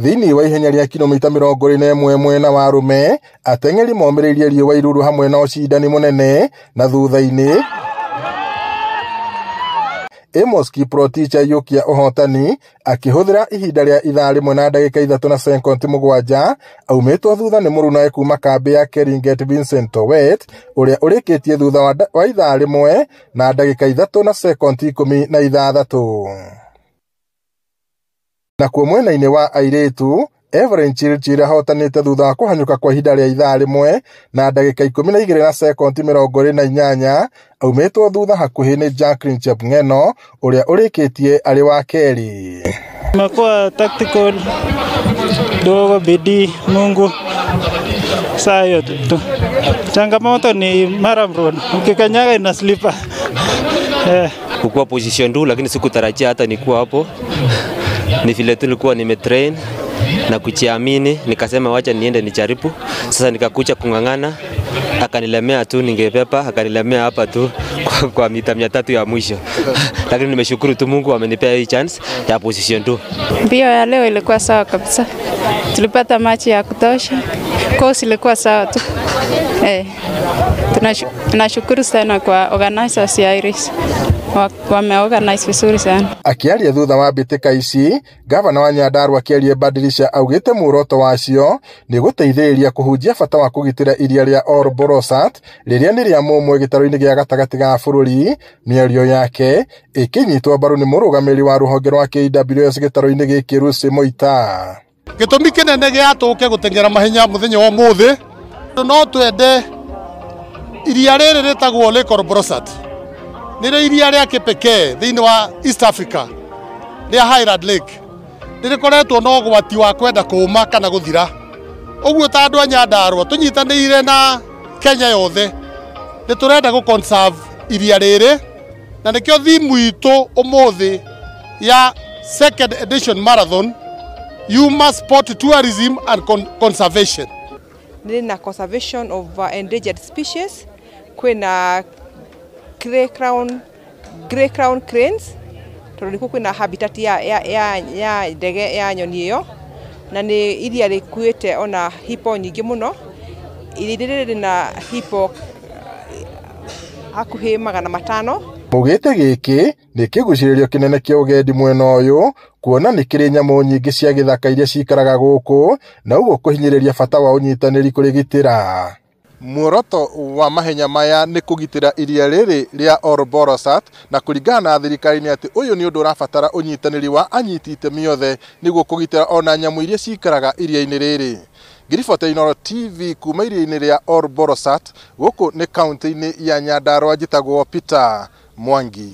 Thĩinĩ wa ihenya rĩa kilomita 21 mwena wa arũme, ateng'eri momĩrĩirie riũa iruru hamwe na ũcindani mũnene na thutha-inĩ Amos Kiprotich aiyũkia ũhotani akĩhũthĩra ihinda rĩa ithaa rĩmwe na ndagĩka 3 na sekondi 7 aumĩtwo thutha nĩ mũrunawe kuma kambĩ ya Keringet Vincent Towet ũrĩa ũrĩkĩtie thutha wa ithaa rĩmwe na ndagĩka 3 na sekondi 16. Nakuo mwena-inĩ wa airĩtu, Evelyn Chirchir ahotanĩte thutha wa kũhanyũka kwa ihinda rĩa ithaa rĩmwe na ndagĩka 12 na sekondi 28 aumĩtwo thutha hakuhĩ nĩ Jacqueline Chepng'eno ũrĩa ũrĩkĩtie arĩ wa kerĩ. Imekuwa tactical dogo, bidii, Mungu saa hiyo tu. Changamoto ni murram road, ukikanyaga ina slipa. Kukuwa position 2 lakini sikutarajia hata nikuwa hapo. Ni vile tu nilikuwa nimetrain na kujiamini, nikasema wacha niende nijaribu. Sasa nikakuja kung'ang'ana, akanilemea tu, ningepepa akanilemea hapa tu kwa mita 300 ya mwisho. Lakini nimeshukuru tu Mungu amenipea hii chance ya position 2. Mbio ya leo ilikuwa sawa kabisa. Tulipata machi ya kutosha. Course ilikuwa sawa tu. Tunashukuru sana kwa organizers ya Iris. Wameorganize vizuri sana. Akiaria thutha wa mbĩtĩka ici, gavana wa Nyandarua Kĩarie Badilisha augĩte muoroto wacio nĩ gũteithĩrĩria kũhunjia bata wa kũgitĩra iria rĩa Ol Borossat rĩrĩa nĩ rĩa mũmwe gĩtarũ-inĩ gĩa gatagatĩ ga bũrũri. Mĩario yake ĩkĩnyitwo mbaru nĩ mũrũgamĩrĩri wa rũhonge rwa KWS gĩtarũ-inĩ gĩkĩ Lucy Moita. Gĩtũmi kĩnene gĩa tũke gũteng'era mahenya mũthenya wa ũmũthĩ, no twende iria rĩrĩ rĩtagwo Lake Ol Borossat nĩrĩo iria rĩa kĩpekee thĩinĩ wa East Africa rĩa Highland Lake, nĩrĩkoretwo na ũgwati wa kwenda kũũma kana gũthira. Ũguo ta andũ a Nyandarua tũnyitanĩire na Kenya yothe nĩ tũrenda gũ conserve iria rĩrĩ, na nĩkĩo thimu itũ ũmũthĩ ya second edition marathon yuma sport tourism and conservation. Nĩ na conservation of endangered species, kwĩna grey crown cranes tondũ nĩkuo kwĩna habitat ya ndege ya nyoni ĩyo, na nĩ iria rĩkuĩte ona hippo nyingĩ mũno. Iria rĩrĩ rĩna hippo hakuhĩ 500. Mũgĩte gĩkĩ nĩ kĩgucĩrĩrio kĩnene kĩa ũgendi mwena ũyũ, kuona nĩ kĩrĩ nyamũ nyingĩ cia gĩthaka iria cikaraga gũkũ, na ũguo kũhinyĩrĩria bata wa ũnyitanĩri kũrĩgitĩra. Muoroto wa mahenya maya nĩ kũgitĩra iria rĩrĩ rĩa Ol Borossat, na kũringana na thirikari nĩ atĩ ũyũ nĩ ũndũ ũrabatara ũnyitanĩri wa anyiti itemi othe nĩguo kũgitĩra ona nyamũ iria cikaraga iria-inĩ rĩrĩ. Ngiribota Inooro TV kuma iria-inĩ rĩa Ol Borossat gũkũ nĩ kaunti-inĩ ya Nyandarua, njĩtagwo Peter Mwangi.